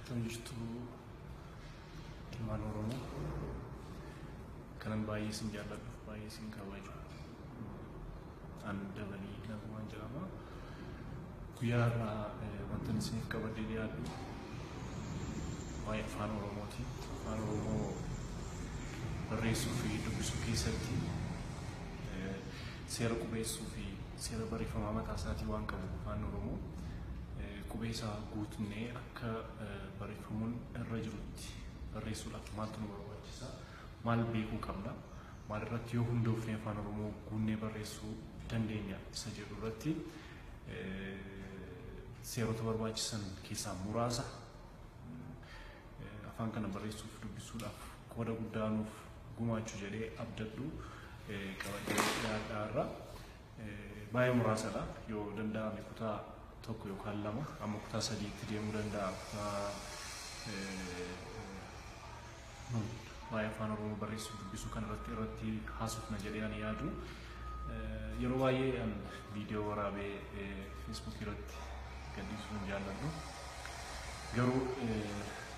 Akkam jirtu ilmaan Oromoo? Kanan baay'ee isin jaalladhu, baay'ee isin kabaju. An Dabalii Nagumaan jedhama. Guyyaa har'aa wanta isiniif qabadhee dhiyaadhu waa'ee afaan Oromooti. Afaan Oromoo barreessuu fi dubbisuu keessatti seera qubeessuu fi seera barreeffamaa mataa isaatii waan qabu afaan Oromoo qubee isaa guutnee akka barreeffamuun irra jirutti barreessuudhaaf maaltu nu barbaachisa? Maal beekuu qabna? Maal irratti yoo hundoofne afaan Oromoo guunnee barreessuu dandeenya isa jedhu irratti seerota barbaachisan keessaa muraasa afaan kana barreessuuf dubbisuudhaaf qooda guddaa nuuf gumaachuu jedhee abdadhu qabadhee dhiyaadhaa irra. Baay'ee muraasadha. Yoo danda'ame kutaa 1 yookaan 2 amma kutaa 3tti deemuu danda'a. Kutaa waa'ee afaan Oromoo barreessuu dubbisuu kana irratti haasofna jedhee ani yaadu. Yeroo baay'ee an viidiyoo waraabee Feesbuukii irratti gadhiisuu hin jaalladhu. Garuu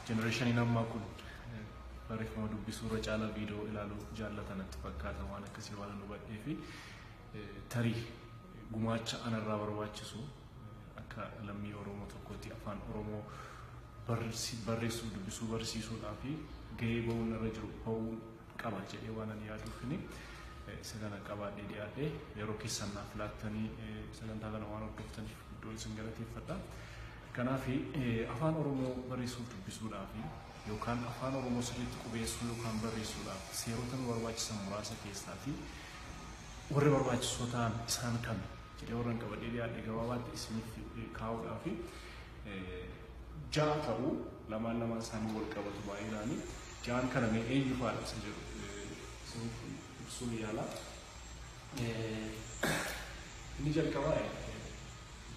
jenereeshiniin ammaa kun barreeffama dubbisuu irra caalaa viidiyoo ilaaluu jaallata natti fakkaata, waan akkasii waan an hubadhee fi tarii gumaacha anarraa barbaachisu akka lammii Oromoo tokkootti afaan Oromoo barreessuu dubbisuu barsiisuudhaa fi gahee ba'uun irra jiru ba'uu qaba jedhee waan ani yaaduufini isa kana qabaadhee dhiyaadhee yeroo keessan naaf laattanii sagantaa kana waan hordoftaniif guddoo isin galateeffadha. Kanaaf afaan Oromoo barreessuuf dubbisuudhaaf yookaan afaan Oromoo sirriitti qubeessuu yookaan barreessuudhaaf seerota nu barbaachisan muraasa keessaatii warri barbaachisoo ta'an isaan kami jedhee warra qabadhee dhiyaadhe gabaabaatti isiniif kaa'uudhaaf 6 ta'uu, lamaan lamaan isaanii wal qabatu baay'inaani. 6n kana mee eenyu fa'aadha isa jedhu isiniif ibsuun yaala. Inni jalqabaa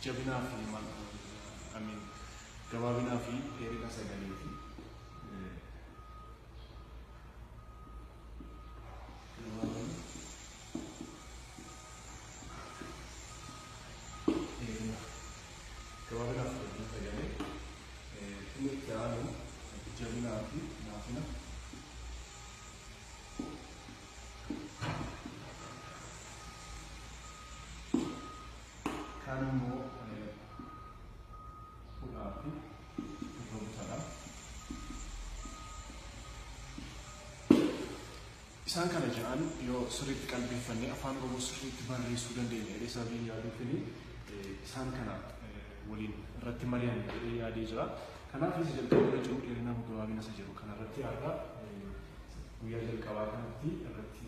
jabinaa fi gabaabinaa fi dheerina sagaleeti. Gabaabina, dheerina, gabaabinaa fi dheerina sagalee. Inni itti aanu jabinaa fi laafina. Kaan immoo hudhaa fi irra butaadha. Isaan kana ja'an yoo sirriitti qalbeeffannee afaan Oromoo sirriitti barreessuu dandeenya jedhee sababii yaaduufini isaan kana waliin irratti mari'anna jedhee yaadee jira. Kanaaf isa jalqaba irra jiru dheerinaa fi gabaabina isa jedhu kanarratti har'a guyyaa jalqabaa kanatti irratti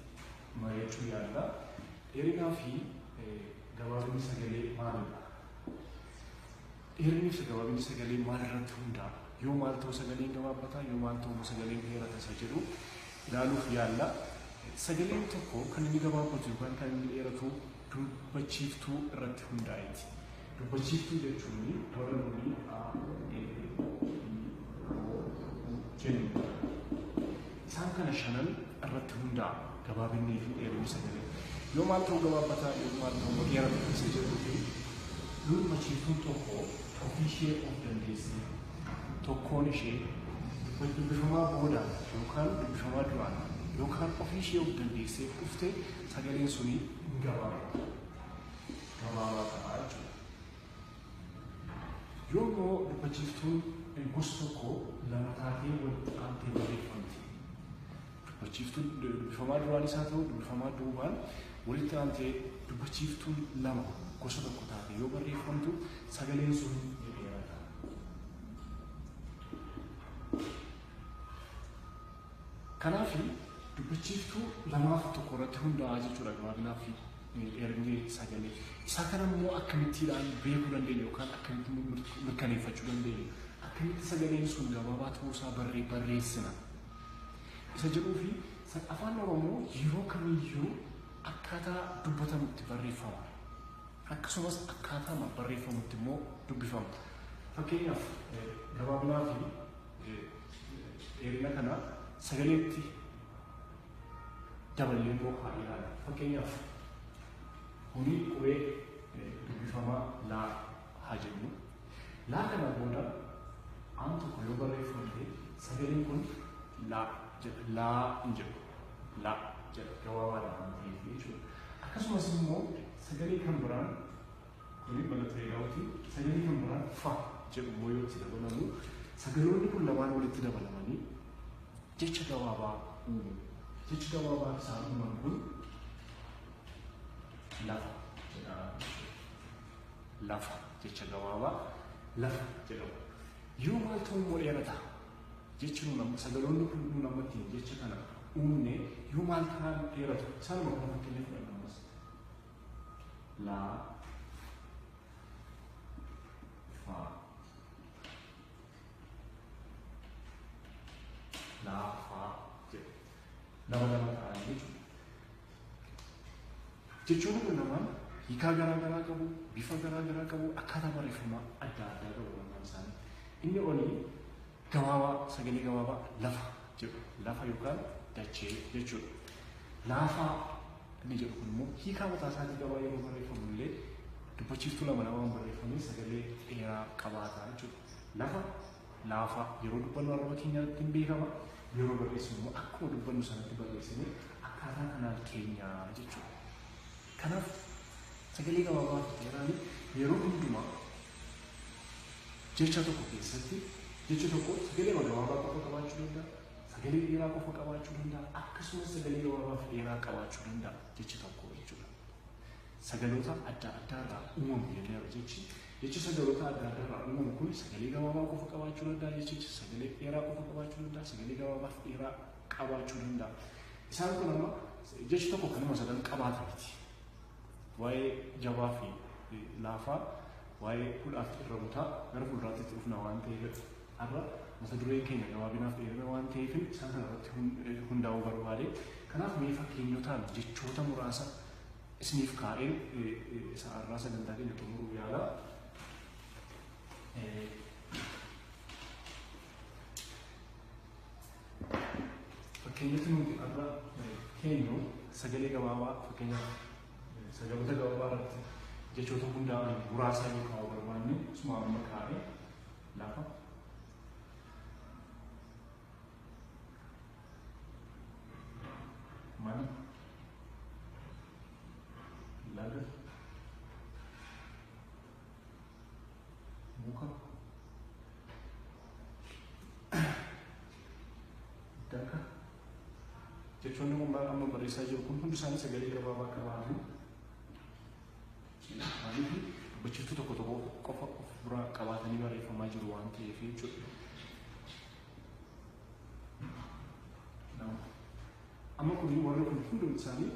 mari'achuu yaalla. Dheerinaa fi gabaabinni sagalee maalidha? Dheerinni fi gabaabinni sagalee maal irratti hundaa'a? Yoo maal ta'u sagaleen gabaabbataa, yoo maal ta'u sagaleen dheerata isa jedhu ilaaluuf yaalla. Sagaleen tokko kan inni gabaabbatu yookaan kan inni dheeratu dubbachiiftuu irratti hundaa'eeti. Dubbachiiftuu jechuun warra nuyi A, E, I, O, U jennu. Isaan kana shanan irratti hundaa'a gabaabinnii fi dheerinni sagalee. Yoo maal ta'u gabaabbataa, yoo maal ta'u dheerata isa jedhuu fi dubbachiiftuun tokko ofii ishee of dandeessee tokkoon ishee dubbifamaa booda yookaan dubbifamaa duraan yookaan ofii ishee of dandeessee dhufte sagaleen suni hin gabaabata. Gabaabaa ta'a jechuudha. Yoo immoo dubbachiiftuun gosa tokko lama taatee walitti aantee barreeffamti. Dubbachiiftuun dubbifamaa duraanis haa ta'u dubbifamaa duubaan walitti aantee dubbachiiftuun lama gosa tokko taate yoo barreeffamtu sagaleen sun ni dheerata. Kanaaf dubbachiiftuu lamaaf tokko irratti hundaa'a jechuudha gabaabinaa fi dheerinni sagalee. Isa kana immoo akkamittiidhaan beekuu dandeenya yookaan akkamitti mirkaneeffachuu dandeenya? Akkamitti sagaleen sun gabaabaa ta'uusaa barreessina? Isa jedhuu fi afaan Oromoo yeroo kamiyyuu akkaataa dubbatamutti barreeffama. Akkasumas akkaataa barreeffamutti immoo dubbifama. Fakkeenyaaf gabaabinaa fi dheerina kana sagaleetti daballee immoo haa ilaallu. Fakkeenyaaf kuni qubee dubbifamaa laa haa jennu. Laa kana booda Aan tokko yoo barreeffamte sagaleen kun laa jedha. Laa hin jedhu. Laa jedha gabaabaadha waan ta'eef jechuudha. Akkasumas immoo sagalee kan biraan kuni mallattoo eegaluuti. Sagalee kan biraan fa jedhu immoo yoo itti dabalamu sagaloonni kun lamaan walitti dabalamanii jecha gabaabaa uumu. Jechi gabaabaa isaan uuman kun lafa jedhama. Lafa jecha gabaabaa lafa jedhamu. Yoo maal ta'u immoo dheerata jechi nuun amma sagaloonni kun nuun amma ittiin jecha kana uumne yoo maal ta'an dheeratu isaanuma kana fakkeenya fudhanna ammas. Laa fa laa faa jedhu. Lama lama ta'anii jechuudha. Jechoonni kun lamaan hiikaa garaa garaa qabu, bifa garaa garaa qabu, akkaataa barreeffamaa adda addaa qabu lamaan isaanii. Inni olii gabaabaa sagalee gabaabaa lafa jedhu lafa yookaan dachee jechuudha. Laafaa inni jedhu kun immoo hiikaa mataa isaatii qabaa yeroo barreeffamu illee dubbachiiftuu lama lamaan barreeffamee sagalee dheeraa qabaata jechuudha. Lafa laafaa yeroo dubbannu arraba keenyaatti hin beekama. Yeroo barreessinu immoo akkuma dubbannu sanatti barreessinee akkaataa kanaan keenya jechuudha. Kanaaf sagalee gabaabaa fi dheeraan yeroo hundumaa jecha tokko keessatti jechi tokko sagalee gabaabaa qofa qabaachuu danda'a, sagalee dheeraa qofa qabaachuu danda'a, akkasumas sagalee gabaabaa fi dheeraa qabaachuu danda'a jechi tokko jechuudha. Sagaloota adda addaa irraa uumamu jenneera jechi. Jechi sagaloota adda addaa irraa uumamu kun sagalee gabaabaa qofa qabaachuu danda'a jechichi sagalee dheeraa qofa qabaachuu danda'a, sagalee gabaabaa fi dheeraa qabaachuu danda'a. Isaan kun amma jechi tokko kanuma sadan qabaata miti. Waa'ee jabaa fi laafaa, waa'ee hudhaa fi irra butaa gara fuulduraatti itti dhufna waan ta'eef har'a mata dureen keenya gabaabinaaf dheerina waan ta'eef isaan kana irratti hundaa'uu barbaade. Kanaaf mee fakkeenyotaan jechoota muraasa isiniif kaa'een isa har'aa sagantaa keenya xumuruu yaala. Fakkeenyoti nuti har'a keenyu sagalee gabaabaa fakkeenyaaf sagaloota gabaabaa irratti jechoota hundaa'an muraasa yoo kaa'uu barbaanne isuma amma kaa'e lafa mana laga muka daka jechoonni kun amma barreessaa jiru kun hundi isaanii sagalee gabaabaa qabaatu. Maaliif dubbachiiftuu tokko tokko qofa of biraa qabaatanii barreeffamaa jiru waan ta'eef jechuudha. Amma kun warri kun hundumti isaanii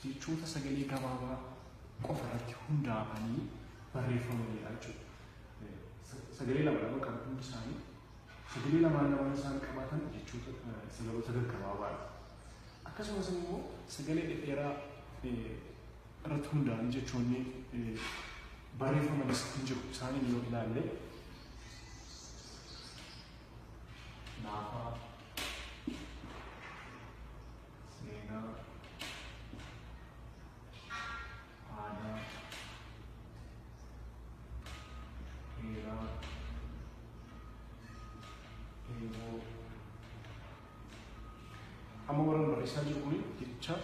jechoota sagalee gabaabaa qofa irratti hundaa'anii barreeffamanidha jechuudha. Sagalee lama lama qabu hundi isaanii. Sagalee lamaan lamaan isaan qabaatan jechoota sagaloota gaggabaabaadha. Akkasumas immoo sagalee dhedheeraa irratti hundaa'anii jechoonni barreeffamanis hin jiru. Isaaniin yoo ilaalle laafaa, seenaa, aadaa, heeraa, eeboo. Amma warra barreessaa jiru kun jecha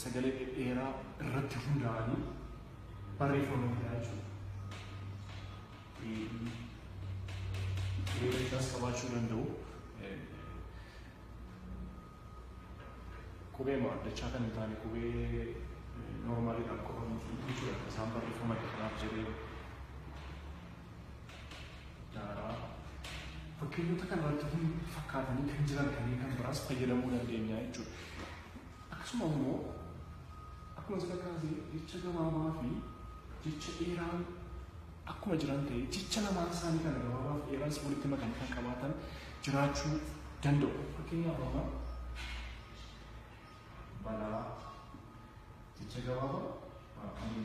sagalee dhedheeraa irratti hundaa'anii barreeffamanidha jechuudha. Dheerinaas qabaachuu danda'u. Qubee dachaa kan hin taane qubee noormaaliidhaan qofa miti jechuudha. Isaan barreeffaman kanaaf jedhee daaraa. Fakkeenyota kana irratti fakkaatanii kan jiran kanneen kan biraas fayyadamuu dandeenya jechuudha. Akkasuma immoo akkuma sila kaasee jecha gabaabaa fi jecha dheeraan akkuma jiran ta'e jecha lamaan isaanii kana gabaabaa fi dheeraas walitti makanii kan qabaatan jiraachuu danda'u. Fakkeenyaaf amma balaa jecha gabaabaa,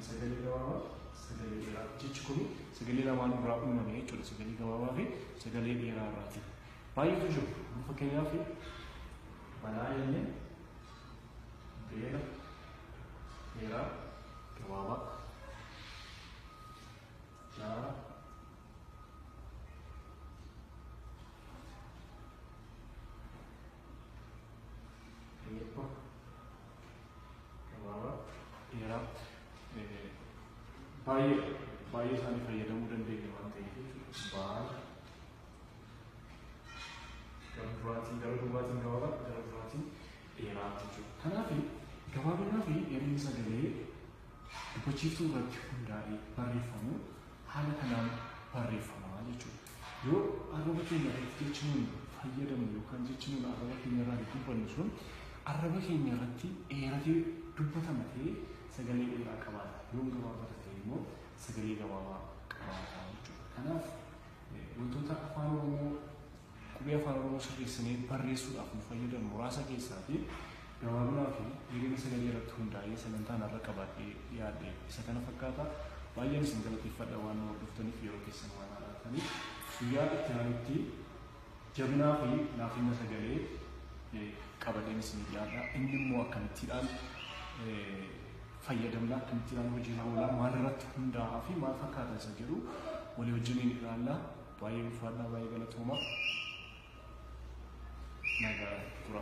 sagalee gabaabaa, sagalee dheeraa. Jechi kun sagalee lamaan irraa uumame jechuudha. Sagalee gabaabaa fi sagalee dheeraa irraati. Baay'eetu jiru. Fakkeenyaaf balaa jennee beela, dheeraa, gabaabaa, jaara, Baay'ee baay'ee isaanii fayyadamuu dandeenya waan ta'eef jechuudha. Baala gara duraatiin gara duubaatiin gabaabaa gara duraatiin dheeraa jechuudha. Kanaaf gabaabinaa fi dheerinni sagalee dubbachiiftuu irratti hundaa'ee barreeffamu haala kanaan barreeffama jechuudha. Yoo arraba keenya irratti jechi nuun fayyadamnu yookaan jechi nuun arraba keenya irraa dubbannu sun arraba keenya irratti dheeratee dubbatama ta'ee sagalee dheeraa qabaata. Yoo gabaabata ta'e immoo sagalee gabaabaa qabaata jechuudha. Kanaaf wantoota afaan Oromoo qubee afaan Oromoo sirreessinee barreessuudhaaf nu fayyadan muraasa keessaa fi gabaabinaa fi dheerina sagalee irratti hundaa'ee sagantaan har'a qabadhee dhiyaadhe isa kana fakkaata. Baay'een isin galateeffadha waan nu hordoftaniif yeroo keessan waan haalaataniif. Guyyaa itti aanutti jabinaa fi laafina sagalee qabadheen isin dhiyaadha. Inni immoo akkamittiidhaan fayyadamna, akkamittiidhaan hojiirra oolaa, maal irratti hundaa'aa fi maal fakkaata isa jedhu walii wajjiniin ilaalla. Baay'ee ulfaadhaa, baay'ee galatooma. Nagaa tura.